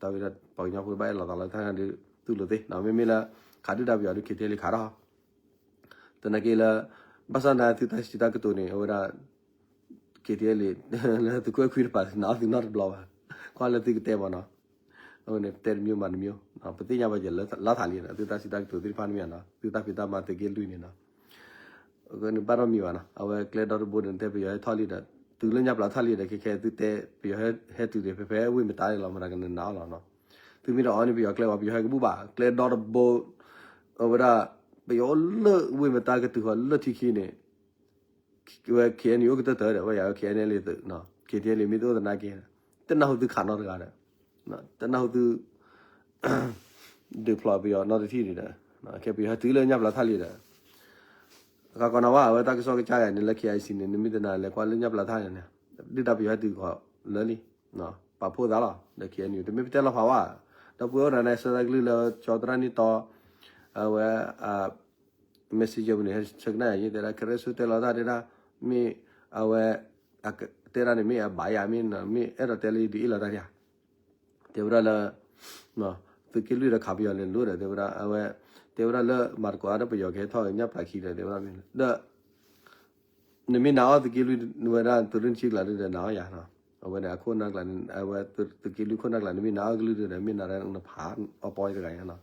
တၢ်ဝဲဒၣ်ပှၤကညီဖိဘၣ်အဲၣ်လီၤသးလၢတၢ်ဒုး သုးလိာ်သ့ မ့မ့ၢ်လၢ ခးဒုၣ်ဒါပယီၤဒုး ခ့ထဲလံခးထီၣ် သနာ်က့လၢ ဘၣ်ဆၣ်သနာ်သုတၢ်စံးတၢ်ကတိၤန့ၣ် အဝဲဒၣ် ခ့ထဲလံ လၢသုးခိၣ်အဲၣ်ခွံတပၤ နာ်အီၤသုနီတဘျီဘၣ် ကွၢ်လၢသုကတဲမးနီၤ အဝဲန့ၣ်တဲတမံၤမၤတမံၤ ပသ့ၣ်ညါဘၣ်ယဲၢ်လၢထးလံ သုတၢ်စံးတၢ်ကတိၤသ့ၣ်တဖၣ်န့ၣ်မ့ၢ်နီၤ သုတၢ်ဖံးတၢ်မၤသုးက့လွံၢ်န့ၣ်နီၤ အဃိန့ၣ်ဘၣ်ထီၣ်မံၤဘၣ်နီၤ အဝဲကျဲဒီတဘိန့ၣ် နတဲပယီၤဟဲထီၣ်လံဒီး တုၤလၢညၣ်ပျးထၣ်လံဒီး ခဲခဲသုတဲ ပယီၤဟဲတုၤန့ၣ် ဖဲဖဲဝ့ၢ်မတၤန့ၣ်လီၤ မတၤကနၣ်အီၤလီၤနီၤ သုမ့ၢ်တအီၣ်န့ၣ် ပယီၤကျဲဝဲ ပယီၤဟဲကဘူၣ်ဘၣ် ကျဲဒီတဘိ အဝဲဒၣ် ပယီၤအိၣ်လၢဝ့ၢ်မတၤကတုၤဃီၤလၢထံခံန့ၣ် ဝဲ ခ့အဲၣ်ယူၣ် အိၣ်ကတၢၢ်တၢၢ်ဒီး ဝဲယၤဝဲ ခ့အဲၣ်ယူၣ် လံသုး ခ့အဲၣ်ယူၣ် လံမ့ၢ်တအိၣ်သနာ်က့ တနၢ်ဟူသုခးနီတဂၤဒီး တနၢ်ဟူသု ဒုးဖျိးပယီၤနီတထံၣ်န့ၣ်ဒီး ခဲပယီၤဟဲတုၤလၢညၣ်ပျးထၣ်လံဒီး ကကီးနၤဝဲ အဝဲတၢ်ကစီၣ်ကစၢ်ယၤန့ၣ် လၢ ခ့အၣ်စံၣ် န့ၣ် နမ့ၢ်တနာ်လဲၤကွၢ်လၢညၣ်ပျးထၣ်န့ၣ် ဒုၣ်ဒါပယီၤဟဲတုၤဃီၤလၢလံ ပာ်ဖှိၣ်သးလီၤ ဒီး ခ့အဲၣ်ယူၣ် တမ့ၢ်ပတဲလီၤဖးဝဲ ဒီပုၢ်ဝဲၢ်အိၣ်တဂၤန့ၣ် ဆၢသးကလုၢ်လၢကၠီသရၣ်နံၣ်တီ အဝဲ messenger ပူၤန့ၣ် ဆၢကနၣ်ယၤ ယတဲဒၣ် ကရၢစူတဲလီၤတၢ်ဒၣ် မ့ၢ်အဝဲ တဲဒၣ်န့ၣ် မ့ၢ်အဘၣ်ယၤ မ့ၢ် မ့ၢ်အဲၣ်ဒိးတဲလၢဒ်အံၤလီၤတၢ်ယၤ တဲဝဲဒၣ်လၢ သုးက့လွံၢ်ဒီးခးပယီၤန့ၣ်လိၣ်ဒီး တဲဝဲဒၣ် အဝဲ တဲဝဲဒၣ်လၢမၤသကိးအါဒီးပယီၤကဟဲထီၣ်ညၣ်ပျးခံဒီး တဲဝဲဒၣ်မ့ၢ်လၢ ဒီး နမ့ၢ်နာ်အီၤသုးက့လွံၢ်ဝဲဒၣ် သုးရ့ၣ်တဆံကျးဒုဒီးနာ်အီၤယၤနီၤ အဝဲန့ၣ်အခိၣ်နၢ်ကျးန့ၣ် အဝဲသုးက့လွံၢ်ခိၣ်နၢ်ကျး နမ့ၢ်နာ်အီၤကလုၢ်ဒုဒီး မ့ၢ်နာ်ဒၣ်နဖးအီၤပီတဂၤယၤနီၤ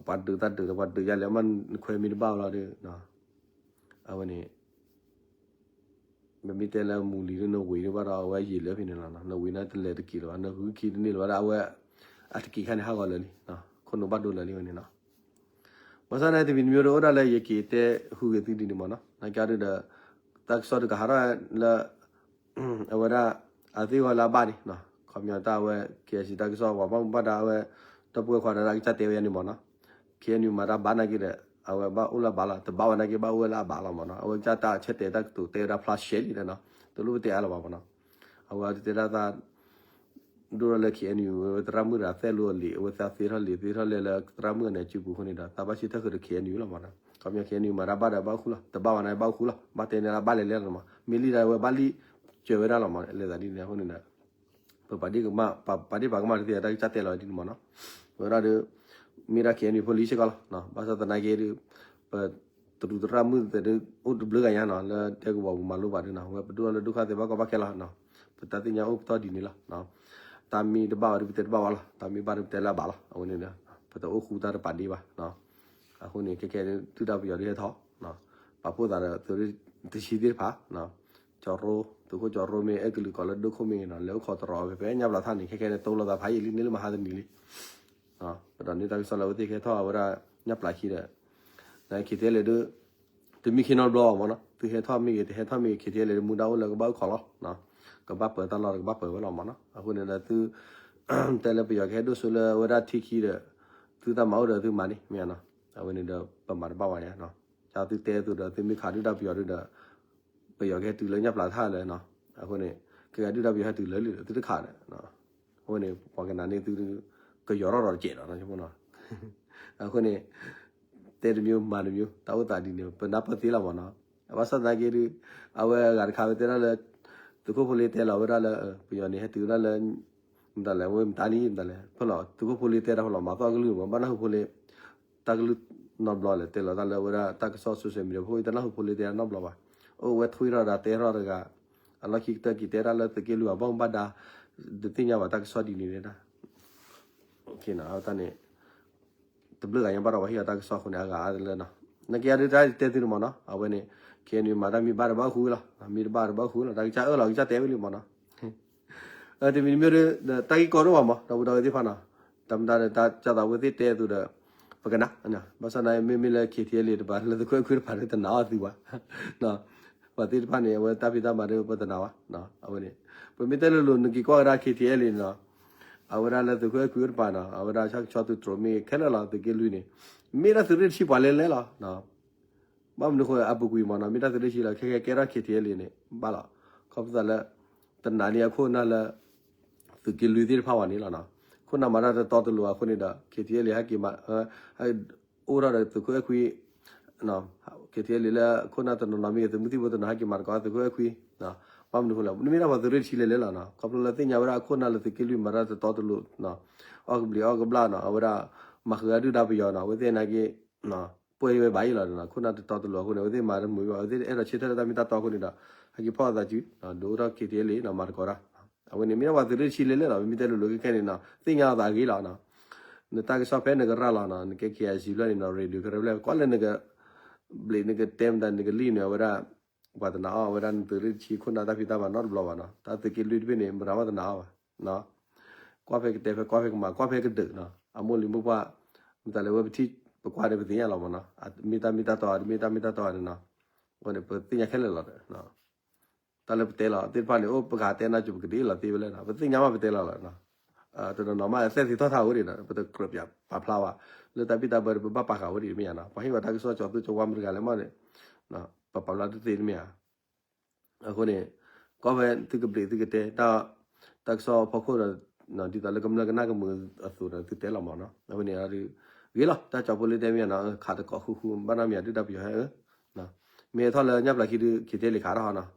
ပှၤဒုးတၢ်ဒုးဒီး ပှၤဒုးယၤလဲၣ် မ့ၢ်နခွဲမ့ၢ်တဘၣ်လီၤဒီး အဝဲန့ၣ် ပမ့ၢ်တဲလၢမူလံၤဒု နဝံၤဒုဘၣ်ဒီး အဝဲယံာ်လၢဖဲန့ၣ်လီၤနီၤ နဝံၤန့ၣ်တလဲၤတက့ၤလၢၤဘၣ် နဂုၢ်ခံတန့ၢ်လၢၤဘၣ်ဒီး အဝဲ အတက့ၤခါန့ၣ် ဟးဂီၤလၢာ်လံ ခိၣ်နူာ်ဘၣ်ဒိလၢာ်လံဝဲန့ၣ်နီၤ ဘၣ်ဆၣ်န့ၣ် တမံၤတမံၤဒီးအိၣ်ဒၣ်လၢယက့ၤတဲဟူးဂဲၤသုဒ်န့ၣ်မးနီၤ နာ်က့ဒုဒီး တၢ်ကစီၣ်တကဟးထီၣ်လၢ အဝဲဒၣ် အသ့ၣ်ဂီၤလၢအဘၣ်န့ၣ် ခီပညီတၢ်အဝဲ ခ့အၣ်စံၣ် တၢ်ကစီၣ် ပှၤဘၣ်မူဘၣ်ဒါအဝဲ ဒီပုၢ်ဝဲၢ်ခွါဒီး အကစၢ်တဲဝဲယၤန့ၣ်မးနီၤ ခ့အဲၣ်ယူၣ် မၤတၢ်ဘၣ်နာ်က့ဒီး အဝဲဘၣ်အိၣ်လၢအဘၣ်လီၤ တဘၣ်ဝဲနာ်က့ ဘၣ်အိၣ်ဝဲလၢအဘၣ်လီၤမးနီၤ အဝဲကစၢ်တၢ်ဆၢတဲာ်တၢ်ကတိၤတဲဝဲဒၣ်ဖျါရှဲလံဒီးနီၤ တလိၣ်ပတဲအါလၢၤဘၣ်မးနီၤ အဝဲတဲဒၣ်သး ဒိၣ်ထီၣ်လၢ ခ့အဲၣ်ယူၣ် အဝဲသရၣ်မုၣ်တဂၤသဲၣ်လိအလံာ် အဝဲသးသ့ထီၣ်လံာ်သ့ထီၣ်လဲၢ်လၢသရၣ်မုၣ်အန့ၣ်အစုပူၤအဃိန့ၣ်ဒီး သးဘၣ်ဆၢထၢၣ်ဃုာ်ဒီး ခ့အဲၣ်ယူၣ် လီၤမးနီၤ ခီပညီ ခ့အဲၣ်ယူၣ် မၤတၢ်ဘၣ်ဒီးဘၣ်အိၣ်ဃူလီၤ တဘၣ်ဝဲန့ၣ်ဘၣ်အိၣ်ဃူလီၤ ဘၣ်တဲန့ၢ်လၢဘၣ်လဲၤလဲၤလီၤမး မ့ၢ်လံဒၣ်ဝဲဘၣ်လံ စၢၤဝဲဒၣ်လီၤမး လဲၤသးဒ်န့ၣ်အဃိန့ၣ်ဒီး ပပာ်ဒ့ၣ်ပာ်ကမၣ် ပာ်ဒ့ၣ်ပာ်ကမၣ်တသ့ တၢ်ကစၢ်တဲလီၤဒ်န့ၣ်မးနီၤ ဝဲဒၣ်ဒီး မ့ၢ်ဒၣ် ခ့အဲၣ်ယူၣ် ဖိလံၤစ့ၢ်ကီးလီၤ ဘၣ်ဆၣ်သနာ်က့ဒီး ပ တရူးသရၣ်မုၣ်သ့ၣ်ဒီး အိၣ်တဘျုးဂၤညါနီၤ လၢတဲကဝီၤပူၤမၤလိဘၣ်ဒုနီၤ ဝဲပဒိၣ်ထီၣ်လၢဒုၣ်ဃာ်သ့ၣ်ဘၣ်ကီဘၣ်ခဲလီၤ ပတၢ်သ့ၣ်ညါအိၣ်ပတီၢ်ဒ်န့ၣ်လီၤ တၢ်မ့ၢ်တဘၣ်ဝဲဒီးပတဲတဘၣ်ဝဲလီၤ တၢ်မ့ၢ်ဘၣ်ဒီးပတဲလၢအဘၣ်လီၤ အဝဲန့ၣ်ဒီး ပတအိၣ်ဃူတၢ်တပာ်ဒ့ၣ်ဘၣ် အဃိန့ၣ် ခဲခဲဒုၣ်ဒါပယီၤဒုဟဲထီၣ် ပာ်ဖှိၣ်သးဒီးသုးရ့ၣ်တဆံသ့ၣ်တဖၣ် ကၠီရိ သုးခိၣ်ကၠီရိမ့ၢ်အဲၣ်ကလုာ်ကီးလၢဒိၣ်ခိၣ်မ့ၢ်ဂ့ၤနီၤ လဲၤအိၣ်ခိးတရီၤဖဲဖဲညၣ်ပျးထၣ်န့ၣ် ခဲခဲန့ၣ် တိလိာ်သးဖးယံာ်လံန့ၣ်လၢမဟါတနံၤလံ ပဒီးန့ၢ်တၢ်ကစီၣ်လၢအဝဲသ့ၣ်ကဟဲထီၣ်ဝဲဒၣ်ညၣ်ပျးခံဒီး နခ့ထဲလဲၣ်ဒု တမ့ၢ်ခ့နီတဘျီဘၣ်မးနီၤ သုဟဲထီၣ်မ့ၢ်ဂ့ၤ တဟဲထီၣ်မ့ၢ်ဂ့ၤ ခ့ထဲလဲၣ်ဒု မူဒါအိၣ်လၢကဘၣ်အိၣ်ခိးလီၤ ကဘၣ်ပၢၤတၢ်လီၢ်ဒီးကဘၣ်ပၢၤဝဲလီၤမးနီၤ အဃိန့ၣ်ဒီးသု တဲလၢပယီၤကဟဲဒိၣ်စိလၢအဝဲဒၣ်ထံခံဒီး သုတၢ်မၤအိၣ်ဒီးသုမၤန့ၣ် မ့ၢ်ဧါနီၤ အဝဲန့ၣ်ဒီးပမၤတဘၣ်ဝဲန့ၣ် ကသုတဲအသိးဒီး သုမ့ၢ်ခးဒုၣ်ဒါပယီၤဒုဒီး ပယီၤကဟဲတုၤလၢညၣ်ပျးထၣ်လၢနီၤ အဃိန့ၣ် ကဲဒုၣ်ဒါပယီၤဟဲတုၤလၢလံဒီး သုတခးဒီး အဝဲန့ၣ် ပှၤကနၣ်န့ၢ်သု ကယီၤထီၣ်ဒီးတကဲးဒီးနီၤ အဃိန့ၣ် တဲတမျိုးမၤတမျိုး တၢ်အိၣ်သးဒ်န့ၣ် ပနၢ်ပၢၢ်သ့လီၤမ့ၢ်နီၤ. ဘၣ်ဆၣ်သနာ်က့ဒုး အဝဲအဂၤတခါဝဲတဲဒၣ်လၢ သုးခိၣ်ဖိလ့တဲလီၤဝဲဒၣ်လၢ ပယီၤန့ၣ် ဟဲတုၤဝဲဒၣ်လၢ မတၤလဲၣ် ဝဲမတၤန့ၣ် မတၤလဲၣ် ဖဲလီၤ သုးခိၣ်ဖိလ့တဲတၢ်ဖဲလီၤ မၤသီၣ်ကလုၢ်မး ဘၣ်နၢ်ဟူဖိလ့ တၢ်ကလုၢ်နီတဘျီလဲၣ် တဲလီၤတၢ်လၢဝဲဒၣ်တၢ်ကစီၣ် social media ဖိ တနၢ်ဟူဖိလ့တဲတၢ်နီတဘျီဘၣ်. အိၣ်ဝဲထွံထီၣ်ဒၣ်တဲထီၣ်တဂၤ အလီၢ်ခံကတၢၢ်က့ၤတဲဒၣ်လၢသုးက့လွံၢ်အဘၣ်မူဘၣ်ဒါ ဒုးသ့ၣ်ညါဘၣ်တၢ်ကစီၣ်ဒ်န့ၣ်ဒၣ် တၢ်န့ၣ် တဘျုးဂၤညါဘၣ်ဒီးပှၤဟ့ၣ်အီၤတၢ်ကစီၣ်အဃိန့ၣ် အဂၤအါတလၢနီၤ. နာ်က့အဒုးတၢ်တဲသုန့ၣ်မ့ၢ်နီၤ အဝဲန့ၣ် ခဲအံၤန့ၣ် မၤတၢ်မ့ၢ်ဘၣ်တဘၣ်ဃုလီၤ မ့ၢ်တဘၣ်တဘၣ်ဃုလီၤ တၢ်ကစၢ်အၢၣ်လီၤ ကစၢ်တဲဝဲလံမ့ၢ်နီၤ. တမံၤတမံၤဒီး တၢ်ဂ့ၢ်ကီဒိၣ်မးမး ဒီပုၢ်ဒီဝဲၢ်သ့ၣ်တဖၣ်နီၤ. တၢ်မတၤဒီး တၢ်ကၢ်သးဝဲသ့ၣ်တဲအသိးဒီး ပကနၣ် ဘၣ်ဆၣ်သနာ်က့ မ့မ့ၢ်လၢ KTLA တပၤ လၢသုးခိၣ်အဲၣ်ခွံတပၤဒီး တနာ်အီၤသုဘၣ် ပှၤသ့ၣ်တဖၣ်န့ၣ် အဝဲတၢ်ဖံးတၢ်မၤဒီး ပတနာ်ဘၣ် အဝဲန့ၣ် ပမ့ၢ်တဲလိၤလိၤ နက့ၤကွၢ်ကဒါ KTLA န့ၣ်နီၤ အဝဲဒၣ်လၢသုးခိၣ်အဲၣ်ခွံအိၣ်တပၤနီၤ အဝဲဒၣ်ဆၣ်ကဆီသုးတြိၤမ့ၢ်ခဲလၢာ်လီၤ သုးက့လွံၢ်န့ၣ် မ့ၢ်ဒၣ်သုးရ့ၣ်တဆံပှၤလဲၤလဲၤလီၤ. ဘၣ်မနုၤဃိ အပူၤကွံာ်မ့ၢ်နီၤ မ့ၢ်တၢ်သုးရ့ၣ်တဆံလီၤ ခဲခဲကဲထီၣ် KTLA န့ၣ် ဘၣ်လီၤ. ခီဖျိသးလၢ တနာ်န့ၢ်အခိၣ်အနၢ်လၢ သုးက့လွံၢ်သ့ၣ်တဖၣ်ဘၣ်န့ၣ်လီၤနီၤ. ခိၣ်နၢ်မၤတၢ်တတီတလိၤအဃိန့ၣ်ဒီး KTLA ဟဲက့ၤမၤ အိၣ်ထီၣ်ဒီးသုးခိၣ်အဲၣ်ခွံ KTLA လၢခိၣ်နၢ်တနီၤနီၤမ့ၢ်ဂ့ၤ သုးမုၢ်သံၣ်ဘိတနီၤဟဲက့ၤမၤသကိးသုးခိၣ်အဲၣ်ခွံ ဘၣ်မနုၤဃိလဲၣ် မ့မ့ၢ်ဒၣ်ပှၤသုးရ့ၣ်တဆံလဲၤလဲၤလီၤနီၤ ခီဖျိလၢသ့ၣ်ညါဝဲဒၣ်အခိၣ်နၢ်လၢသုးက့လွံၢ်မၤတၢ်တတီတလိၤ အီၣ်ကဘျံးအီၣ်ကဘျၣ်နီၤ အဝဲဒၣ် မၤဃုာ်အဒုၣ်ဒါပယီၤနီၤ အဝဲသ့ၣ်နာ်က့ ပှဲၤဝဲဘၣ်အံၤလီၤနီၤ ခိၣ်နၢ်တတီတလိၤအဃိန့ၣ် အဝဲသ့ၣ်မၤတမုာ်ဘၣ် အဝဲသ့ၣ်အဲၣ်ဒိးဆၢထၢၣ်လၢတၢ်မ့ၢ်တၢ်တီအဃိန့ၣ်ဒီး ဟဲက့ၤဖီၣ်အသးစု ဒုးအိၣ်ထီၣ် KTLA နီၤ မၤသကိးတၢ် အဝဲန့ၣ် မ့ၢ်ဒၣ်ပှၤသုးရ့ၣ်တဆံလဲၤလဲၤလီၤ မ့မ့ၢ်တဲလိၤလိၤခဲခဲန့ၣ်နီၤ သ့ၣ်ညါအသးအဂ့ၤလီၤနီၤ နတၢ်ကစီၣ်ဖဲနကရၢ်လီၤနီၤ နကဲ KIC လၢန့ၣ်နီၤ radio ကရၢဖျဲၣ် ကွၢ်လၢနက ဘျံးနကတဲမတၤ နကလံၣ်န့ၣ် အဝဲဒၣ် ပှၤတနာ်အီၤ အဝဲဒၣ်နသုးရ့ၣ်တဆံခိၣ်နၢ်တၢ်ဖံးတၢ်မၤနီတဘျီဘၣ်နီၤ တၢ်သုးက့လွံၢ်တဘ့ၣ်န့ၣ် မတၤမးတနာ်အီၤဘၣ် ကွၢ်ဖဲကတဲဖဲကွၢ်ဖဲကမၤ ကွၢ်ဖဲကဒုးနီၤ အမိၢ်လံၤမိၢ်ပှၢ် မတၤလဲၣ်ဝဲပထံၣ်ပကွၢ်န့ၣ် ပသ့ၣ်ညါလီၤမ့ၢ်နီၤ မ့ၢ်တၢ်မ့ၢ်တၢ်တီ တမ့ၢ်တၢ်မ့ၢ်တၢ်တီန့ၣ်နီၤ အဃိန့ၣ် ပသ့ၣ်ညါခဲလၢာ်လီၤ တၢ်လၢပတဲလီၤသ့ၣ်တဖၣ်န့ၣ် အိၣ်ပကတဲနၢ်ကၠိပကဒ်အံၤလီၤသ့ဝဲလဲၣ်နီၤ ပသ့ၣ်ညါမးပတဲလီၤလီၤ တနီၤနီၤမး သဲသ့ၣ်ထီၣ်ထးဝဲဒၣ်ဒီး ပတကြၢးပာ်ဖျါဘၣ် လၢတၢ်ဘံၣ်တၢ်ဘၢဒီး ပဘၣ်ပာ်ဃာ်ဝဲဒၣ်မ့ၢ်ဧါနီၤ ပှၤဟ့ၣ်ဝဲတၢ်ကစီၣ်ကၠီၤသူကၠီၤဝါမတၤတဂၤလဲၣ်မးန့ၣ် ပပာ်ဖျါတသ့တမ့ၢ်ဧါ အဃိန့ၣ် ကီၢ်ဖဲသုကဘျံးသုကတဲ တၢ် တၢ်ကစီၣ်ဖီခိၣ်ဒီး ဒ်သိးလၢကမျၢၢ်ကနၣ်ကမုာ်အသိးဒီး သုတဲလီၤမ့ၢ်နီၤ အဝဲန့ၣ် ဂ့ၤလီၤ တၢ်ကၠီၤဖိလ့တဲမ့ၢ်ဧါနီၤ ခးတကိးဃူဃူ ဘၣ်နီတမံၤဒုၣ်ဒါပယီၤဟဲ မ့ၢ်ဟဲထီၣ်လၢညၣ်ပျၢ်ခံဒုး KTLA ခးထီၣ်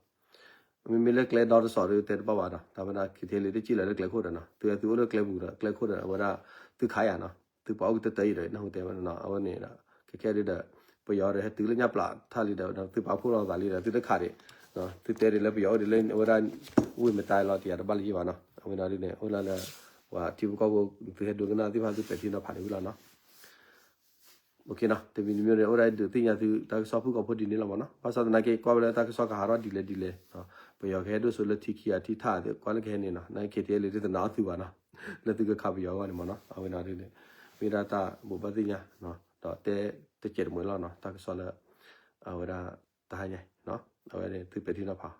ဟီနီၤ မ့မ့ၢ်လၢကျဲဒီတစီၤဒုး တဲတဘၣ်ဘၣ်ဒီး တၢ်ဝဲဒၣ် KTLA တစံၣ်လၢၤလၢကျဲခိၣ်ဒီးနီၤ သုသုအိၣ်လၢကျဲပူၤဒီး ကျဲခိၣ်ဒီး အဝဲဒၣ် သုခးယၤနီၤ သုပှၤအိၣ်ကတၢၢ်တၢၢ်အံၤဒီး နၢ်ဟူတဲဝဲနီၤ အဝဲန့ၣ်ဒီး ခဲခဲဒုးဒီး ပယီၤဒီးဟဲတုၤလၢညၣ်ပျၢ်ထၣ်လံဒီး သုပာ်ဖှိၣ်လီၤသးလံဒီး သုတခးဒံး သုတဲဒ်လၢပယီၤအိၣ်ဒ်လၢအဝဲဒၣ် ဝ့ၢ်မတၤလီၤတံၢ်အတဘၣ်လၢယံၤဘၣ်နီၤ အဝဲန့ၣ်ဒုးန့ၣ် အိၣ်လၢလၢ ပှၤထံဖိကီၢ်ဖိ သုဟဲဒိကနၣ်သ့ၣ်တဖၣ်သုပဲာ်ထံနီၤဖးန့ၣ်ဝံၤလီၤနီၤ တမံၤတမံၤန့ၣ် အိၣ်ဒၣ်ဒုးသ့ၣ်ညါသုတၢ်ကစီၣ်ဖုၣ်ကိာ်ဖိဒ်န့ၣ်လီၤမ့ၢ်နီၤ ဘၣ်ဆၣ်သနာ်က့ ကွၢ်ဝဲလၢတၢ်ကစီၣ်ကဟးထီၣ်ဒ်လဲၣ်ဒ်လဲၣ် ပယီၤကဟဲဒိၣ်စိလၢထံခံဂၤထံထၣ်သ့ၣ် ကွၢ်လၢကဟဲန့ၣ်နီၤ နာ်က့ KTLA တနာ်အီၤသုဘၣ်နီၤ လၢသုကခးပယီၤအဂီၢ်န့ၣ်မ့ၢ်နီၤ အဝဲန့ၣ်ဒုးန့ၣ် မ့ၢ်ဒၣ်တၢ်ဘိးဘၣ်သ့ၣ်ညါ ဒီးတဲတစဲးတမှဲၤလီၤနီၤ တၢ်ကစီၣ်လၢ အဝဲဒၣ် တဟါညါ အဝဲန့ၣ်သုပဲာ်ထံနီၤဖး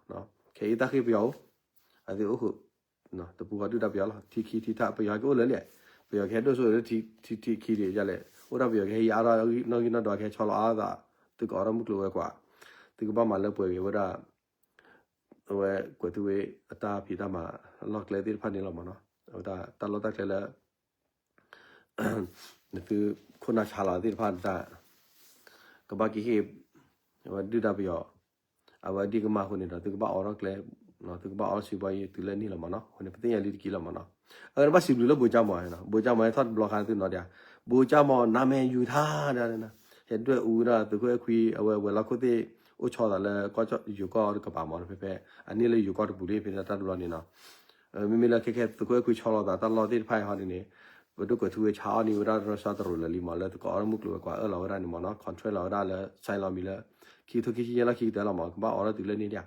ခဲအံၤတၢ်ဃ့ပယီၤအိၣ် အသုအိၣ်ဃုာ် တပူၤဃီဒုၣ်ဒါပယီၤလီၤ ထံခံထံထၣ် ပယီၤဟဲက့ၤအိၣ်လၢလံ ပယီၤကဟဲဒိၣ်စိလၢထံခံထံယါလဲၣ် အိၣ်ဒၣ်ပယီၤကဟဲယါအါထီၣ်နီၣ်ဂံၢ်နီၣ်ဒွး ကဟဲဆီလီၤအါသး သုကအိးထီၣ်မုၢ်ကျိၤဝဲၤကွာ် သုကဘၣ်မၤလၢပှဲၤက့ၤဝဲဒၣ် အဝဲကွဲးသုဝဲအတၢ်ဖံးတၢ်မၤအလီၢ်ကျဲသ့ၣ်တဖၣ်န့ၣ်လီၤမ့ၢ်နီၤ အဝဲဒၣ်တၢ်လီၢ်တၢ်ကျဲလၢ နသုခိၣ်နၢ်ဆါလီၤသ့ၣ်တဖၣ်တၢ် ကဘၣ်က့ၤဟ့ၣ် အဝဲဒုၣ်ဒါပယီၤ အဝဲဒ်ကမၣ်အဃိန့ၣ်ဒီး သုကဘၣ်အိးထီၣ်ကျဲ သုကဘၣ်အိးထီၣ်စုဘီယံၤတုၤလၢန့ၣ်လီၤမ့ၢ်နီၤ အဃိန့ၣ် ပသ့ၣ်ညါလံတက့ၢ်လီၤမ့ၢ်နီၤ အဝဲန့ၣ်ဘၣ်စံးဘျုးလၢဘိကၠၢ်မီၤ ဘိကၠၢ်မီၤဟဲထီၣ်တဘျီခါသုနီၤဒၣ် ဘိကၠၢ်မီၤ နါမဲာ်ယူၤထါ ဟဲဒွဲၣ်အူဝဲဒၣ်သုးခိၣ်အဲၣ်ခွံ အဝဲဝဲၤလီၢ်ခိၣ်သ့ၣ် အိၣ်ဆီသးလၢကီၢ်ယိၤကီၢ်တကပၤမ့ၢ်နီၤ ဖဲဖဲ အန့ၢ်လၢယိၤကီၢ်တပူၤလံ ဖဲန့ၣ်တၢ်တဘျီန့ၣ်နီၤ မ့မ့ၢ်လၢခဲခဲသုးခိၣ်အဲၣ်ခွံဆီလီၤသးတၢ်လီၢ်သ့ၣ်တဖၣ်အံၤဟီဒ်န့ၣ် ပဒိၣ်ကွဲးထူဝ့ဆါအီၣ်န့ၢ်ဝဲဒၣ်ရၢစၢတရူးလၢာ်လံမး လၢသကိးအီၣ်မုၢ်ကျိၤဝဲၤကွာ်အၢၣ်လီၤဝဲဒၣ်န့ၣ်မးနီၤ contract လီၤဝဲဒၣ်လၢ sign လီၤမံၤလၢ ခံကထိခံဆံယဲၢ်လီၢ်ခံကတၢၢ်လီၤမး ကဘၣ်အိးထီၣ်တုၤလၢန့ၣ်ဒၣ်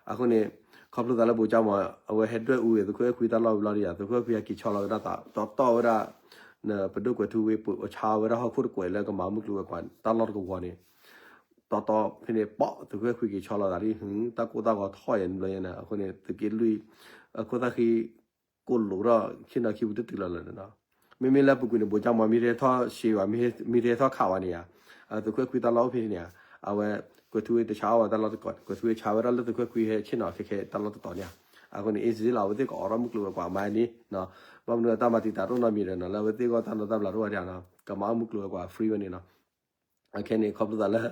အဃိန့ၣ် ခီဖျိသးလၢဘိကၠၢ်မး အဝဲဟဲဒွဲၣ်အူဝဲသုးခိၣ်အဲၣ်ခွံတၢ်လီၢ်ဝံၤလီၤဒ်ယၤ သုးခိၣ်အဲၣ်ခွံဟဲက့ၤဆီလီၤဝဲဒၣ်သး တီတီဝဲဒၣ် ပဒိၣ်ကွဲးထူဝ့ ဆါဝဲဒၣ်ဟီၣ်ခိၣ်တကွဲးလၢကမၤမုၢ်ကျိၤဝဲၤကွာ်တၢ်လီၢ်တကဝီၤန့ၣ် တီတီဖဲန့ၣ် ပီၣ် သုးခိၣ်အဲၣ်ခွံက့ၤဆီလီၤသးလံ တၢ်ကိၢ်တၢ်ဂီၤထီၣ်ယဲၢ်န့ၣ်ဘျီယဲၢ်န့ၣ် အဃိန့ၣ် သုးက့လွံၢ် အခိၣ်သၣ်ဃံ ကိၣ်လိာ်ထီၣ် ဆ့ၣ်နီၤခံပူၤတတုၤလီၤလၢာ်နီၤ မ့မ့ၢ်လၢပူၤကွံာ်န့ၣ် ဘိကၠၢ်မး မ့ၢ်တဟဲထီၣ်ရှဲဘၣ် မ့ၢ်တဟဲထီၣ်ခးဝဲန့ၣ်ဧါ သုးခိၣ်အဲၣ်ခွံတၢ်လီၢ်အိၣ်ဖဲန့ၣ်ဧါ အဝဲ ကွဲးထူဝ့တဆါအီၣ်ဝဲတၢ်လီၢ်တကဝီၤ ကွဲးထူဝ့ဆါဝဲဒၣ်လၢသုးခိၣ်အဲၣ်ခွံဟဲဆ့ၣ်နီၤခဲခဲတၢ်လီၢ်တတီၤန့ၣ်ဧါ အဃိန့ၣ် easy လီၤ အဝဲသ့ၣ်ကအိးထီၣ်မုၢ်ကျိၤဝဲၤကွာ်မၤန့ၣ်နီၤ, ဘၣ်မနုၤတၢ်မၤတံာ်တာ်တအိၣ်နီတမံၤဒီးနီၤ လၢအဝဲသ့ၣ်ဂီၢ်တၢ်နီၢ်တၢ်ဘျးတအိၣ်ဝဲဒၣ်နီၤ ကမၤအီၣ်မုၢ်ကျိၤဝဲၤကွာ် free ဝဲန့ၣ်နီၤ, အခဲန့ၣ် ခီဖျိသးလၢ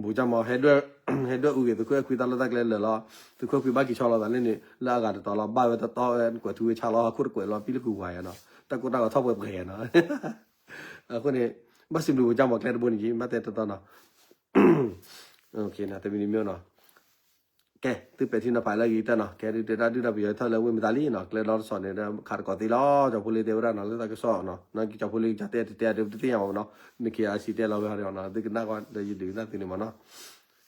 ဘူးကၠၢ်မီၤ ဟဲဒွဲၣ်အူဂ့ၤ သုးခိၣ်အဲၣ်ခွံတၢ်လီၢ်တၢ်ကျဲလၢာ်လီၤ, သုးခိၣ်အဲၣ်ခွံဘၣ်က့ၤဆီလီၤသးလၢန့ၣ် လၢအဂၤတတီၤလီၤ ဘၣ်ဝဲတတီၤဝဲ ကွဲးထူဝဲဆါလီၤ ဟီၣ်ခိၣ်တကွဲးလီၤ ပံၣ်လၢကူဝါယါနီၤ တၢ်ကိၢ်တၢ်ဂီၤထီၣ်ပှဲၤပှဲၤယါနီၤ, အဃိန့ၣ် ဘၣ်စံးဘျုးဘူးကၠၢ်မီၤကျဲတဘိန့ၣ်က့ ဘၣ်တဲတတီၤနီၤ တမံၤတမံၤနီၤ ကဲ သုပဲာ်ထံနီၤဖးလၢအဂ့ၤကတၢၢ်နီၤ ကဲဒုးတဲဒၣ်ဒုၣ်ဒါပယီၤထီၣ်လၢဝ့ၢ်မတၤလံနီၤ ကျဲဒီတစီၤန့ၣ်ဒီး ခးတကိးသ့လီၤ ကၠီဖိလ့တဲဝဲဒၣ်နီၤ လၢတၢ်ကစီၣ်နီၤ နကၠီဖိလ့ကတဲတတဲအဒုးတသ့ၣ်ညါဘၣ်နီၤ န ခ့အါစံး တဲလီၤဝဲဟီဒီးနီၤ သုကနၣ်ကွၢ်ဒီးယဒုးကနၣ်သုန့ၣ်မ့ၢ်နီၤ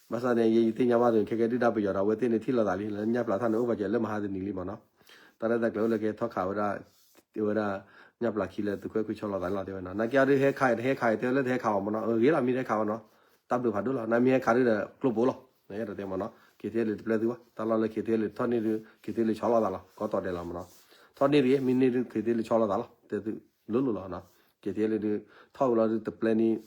ဘၣ်ဆၣ်န့ၣ် ယဲယသ့ၣ်ညါဘၣ်သုန့ၣ် ခဲကဲဒုၣ်ဒါပယီၤဒီး အဝဲသ့ၣ်န့ၣ်ထံၣ်လိာ်သးလံ လၢညၣ်ပျၢၤထီၣ်န့ၣ် အိၣ်ပာ်စၢၤလၢမဟါတနံၤလံမ့ၢ်နီၤ တၢ်ရဲၣ်တၢ်ကျဲၤအိၣ်လၢကဟဲထီၣ်ခးဝဲဒၣ် ဝဲဒၣ် ညၣ်ပျၢၤခံလၢသုးခိၣ်အဲၣ်ခွံဆီလီၤသးန့ၣ်လီၤ တဲဝဲနီၤ နာ်က့အီၤဒုးဟဲခးအံၤတဟဲခးအံၤ တဲဝဲလၢတဟဲခးဘၣ်မ့ၢ်နီၤ အဂ့ၤလီၤ မ့ၢ်တဟဲခးဘၣ်နီၤ တၢ်ဘျုးဖးဒိၣ်လီၤ နမ့ၢ်ဟဲခးဒုးဒီးကျိပိလီၤ နအဲၣ်ဒိးတဲမ့ၢ်နီၤ KTLA တပျဲသုဘၣ် တၢ်လီၢ်လၢ KTLA ထီၣ်န့ၢ်ဒုး KTLA ဆီလီၤသးလီၤ ကီတီၤဒဲးလီၤမ့ၢ်နီၤ ထီၣ်န့ၢ်တဂ့ၤ မ့ၢ်န့ၢ်ဒုး KTLA ဆီလီၤသးလီၤ တဲသုလိၤလိၤလီၤနီၤ KTLA ဒုး ထီၣ်ဝဲလီၤဒုးတပျဲန့ၣ်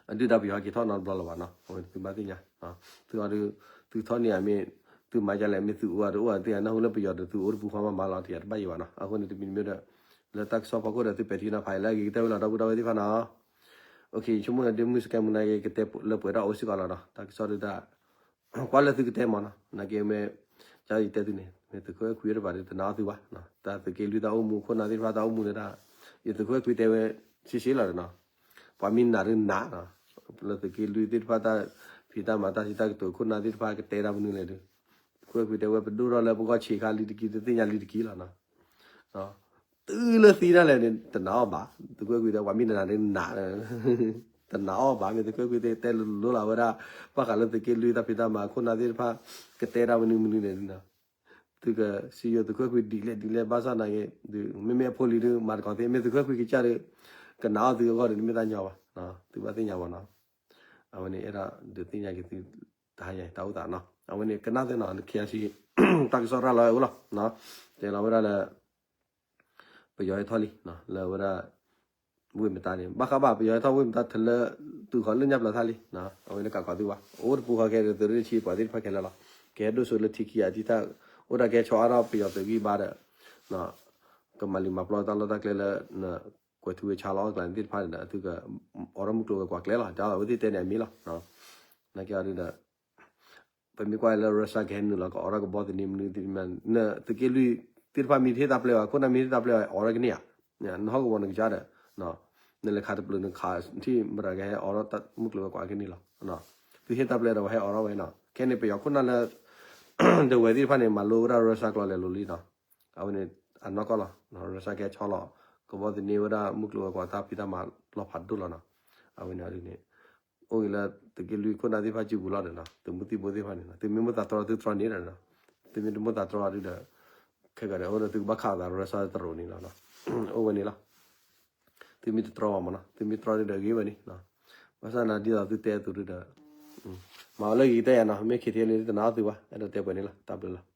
အဒုၣ်ဒါပယီၤဟဲက့ၤထီၣ်နီတဘျီလၢၤဘၣ်နီၤ အဝဲန့ၣ်သုဘၣ်သ့ၣ်ညါ သုအီၤဒုး သုထီၣ်န့ၢ်ဧါမ့ၢ် သုမၤဒ်လဲၣ် မ့ၢ်သုအိၣ်အတအိၣ်သ့ၣ်ညါ နၢ်ဟူလၢပယီၤဒီးသုအိၣ်တပူၤဃီမးမၤလီၤတယၤတဘၣ်ယံၤဘၣ်နီၤ အဃိန့ၣ်တမံၤတမံၤဒီး လၢတၢ်ကစီၣ်ဖီခိၣ်ဒီးသုပဲာ်ထံနီၤဖးလၢအဂ့ၤကတၢၢ်ဝဲလီၤ ဒီပုၢ်ဒီဝဲၢ်သ့ၣ်တဖၣ်နီၤ အိၣ်ခ့ ယဆိကမိၣ်ဒီးမုၢ်စကဲမုၢ်နၤက့ၤ ကတဲလၢပှဲၤထီၣ်အိၣ်စ့ၢ်ကီးလီၤနီၤ တၢ်ကစီၣ်ဒုးတၢ် ကွၢ်လၢသုကတဲမ့ၢ်နီၤ နာ်က့မ့ၢ် ကယတဲသုန့ၣ် မ့ၢ်သုးခိၣ်အဲၣ်ခွံတဖၣ်ဒုးတနာ်အီၤသုဘၣ် တၢ်သုးက့လွံၢ်တၢ်အိၣ်မူခိၣ်နၢ်သ့ၣ်တဖၣ်တၢ်အိၣ်မူန့ၣ်ဒၣ် ယသုးခိၣ်အဲၣ်ခွံတဲဝဲ ရှဲရှဲလီၤနီၤ ပှၤမ့ၢ်နာ်ဒုးနာ်နီၤ လၢသုးက့လွံၢ်သ့ၣ်တဖၣ်တၢ်ဖံးတၢ်မၤတၢ်စံးတၢ်ကတိၤခိၣ်နၢ်သ့ၣ်တဖၣ်ကတဲတၢ်မနုၤလဲၣ်ဒုး သုးခိၣ်အဲၣ်ခွံတဲဝဲပဒိၣ်ထီၣ်လၢပဂီၢ်ဆံးခါလံတက့ၢ် တသ့ၣ်ညါလံတက့ၢ်လီၤနီၤ သုလၢသံဒၣ်လဲာ်န့ၣ် တနာ်အီၤဘၣ် သုးခိၣ်အဲၣ်ခွံတဲ ပှၤမ့ၢ်တနာ်ဒုးနာ် တနာ်အီၤဘၣ် မ့ၢ်သုးခိၣ်အဲၣ်ခွံတဲလိၤလိၤလီၤဝဲဒၣ် ဘၣ်ဃးလၢသုးက့လွံၢ်တၢ်ဖံးတၢ်မၤခိၣ်နၢ်သ့ၣ်တဖၣ် ကတဲတၢ်မနုၤမနုၤန့ၣ်နီၤ သုကစံယိၤသုးခိၣ်အဲၣ်ခွံဒ်လဲၣ်ဒ်လဲၣ် ဘၣ်ဆၣ်နာ်က့ မ့မ့ၢ်အဖိလံၤဒုးမၤတကီၢ်သ့ မ့ၢ်သုးခိၣ်အဲၣ်ခွံကစၢ်ဒုး ကနာ်အီၤသုအဂီၢ်ဒီး တမ့ၢ်တၢ်ညီဘၣ် သုဘၣ်သ့ၣ်ညါဘၣ်နီၤ အဝဲန့ၣ်အဲၣ်ဒိးဒုးသ့ၣ်ညါက့ၤသု တဟါညါတၢ်အိၣ်သးနီၤ အဝဲန့ၣ်ကနၣ်သ့နီၤ လၢ ခ့အါစံ တၢ်ကစီၣ်ရၤလီၤဝဲအိၣ်လီၤ တဲလီၤဝဲဒၣ်လၢ ပယီၤဟဲထီၣ်လံ လၢဝဲဒၣ် ဝ့ၢ်မတါန့ၣ် ဘၣ်ဃးဘၣ်ပယီၤဟဲထီၣ်ဝ့ၢ်မတါထီၣ်လၢ တုၤဃီၤလၢညၣ်ပျၢၤထၣ်လံ အဝဲန့ၣ်ကးကီးသုဘၣ် အိၣ်တပူၤဃီခဲဒီး သုးရ့ၣ်ဆံပှၤသ့ၣ်တဖၣ်ခဲလၢာ်လီၤ ကဟဲဒိၣ်စိလၢထံခံအထံၣ်တၢ် အိၣ်တၢ်ကဟဲဆီအါထီၣ်ပယီၤသုးဂံၢ်ဘါဒီး ကမၤလံာ်မၤပျီတၢ်လီၢ်တၢ်ကျဲလၢ ကွဲးထူဝဲဆါလီၤအကျါန့ၣ်သ့ၣ်တဖၣ်န့ၣ်ဒီး သုက အိးထီၣ်မုၢ်ကျိၤဝဲၤကွာ်ကျဲလီၤ တၢ်အဝဲသ့ၣ်တဲန့ၣ်အမ့ၢ်လီၤ နာ်က့အီၤဒုးဒီး ပမ့ၢ်ကွၢ်လၢ Russia ကဟဲနုာ်လီၤ ကအိးထီၣ်ကဘီသန့မနုၤသ့ၣ်တဖၣ် နသုးက့လွံၢ်သ့ၣ်တဖၣ်မ့ၢ်တဟ့ၣ်တၢ်ပျဲဘၣ် ခိၣ်နၢ်မ့ၢ်တဟ့ၣ်တၢ်ပျဲဘၣ် အိးထီၣ်ကန့ၢ်ဧါ နဟီၣ်ကဝီၤနကစၢ်ဒီး နလဲၤခးတပျုာ်နခးထံၣ်မတၤကဟဲအိးထီၣ်မုၢ်ကျိၤဝဲၤကွာ်ကန့ၢ်လီၤ သုဟ့ၣ်တၢ်ပျဲဒီးပှၤဟဲအိးထီၣ်ဝဲနီၤ ခဲန့ၣ်ပယီၤခိၣ်နၢ်လၢ ဒဝဲသ့ၣ်တဖၣ်န့ၣ် မၤလိဝဲဒၣ် Russia ကျိာ်လဲၤလိၤလံနီၤ အဝဲန့ၣ် အနီၢ်ကီၢ်လီၤ Russia ကဟဲဆီလီၤ ကဘီသန့ဝဲဒၣ်မုၢ်ကျိၤဝဲၤကွာ်တၢ်ဖံးတၢ်မၤလီၤဖးဒိၣ်လီၤနီၤ အဝဲန့ၣ်ဒ်န့ၣ် အိၣ်ဂ့ၤလၢသုးက့လွံၢ်ခိၣ်နၢ်သ့ၣ်တဖၣ်စုပူၤလီၤဒီးနီၤ သုးမုၢ်သံၣ်ဘိသ့ၣ်တဖၣ်န့ၣ်နီၤ သုမ့ၢ်မိၣ်သးတြီသုတြီန့ၣ်ဒီးနီၤ သုမ့ၢ်တမိၣ်သးတြီဒုးဒီး ခဲကဒီးအိၣ်ဒီးသုကဘၣ်ခးအသး Russia တရိးန့ၣ်လီၤနီၤ အိၣ်ဝဲန့ၣ်လီၤ သုမ့ၢ်တတြီဘၣ်မးနီၤ သုမ့ၢ်တြီဒုးဒီးဂ့ၤဝဲန့ၣ် ဘၣ်ဆၣ်နၤဒ်သိးသုတဲအသိးဒုးဒီး မၤအီၤလၢဂ့ၤကတၢၢ်ယၤနီၤ မ့ၢ် ခ့ထံလံ တနာ်အီၤသုဘၣ် အဲၣ်ဒိးတဲပှဲၤန့ၣ်လီၤ တၢ်ဘျုးလီၤ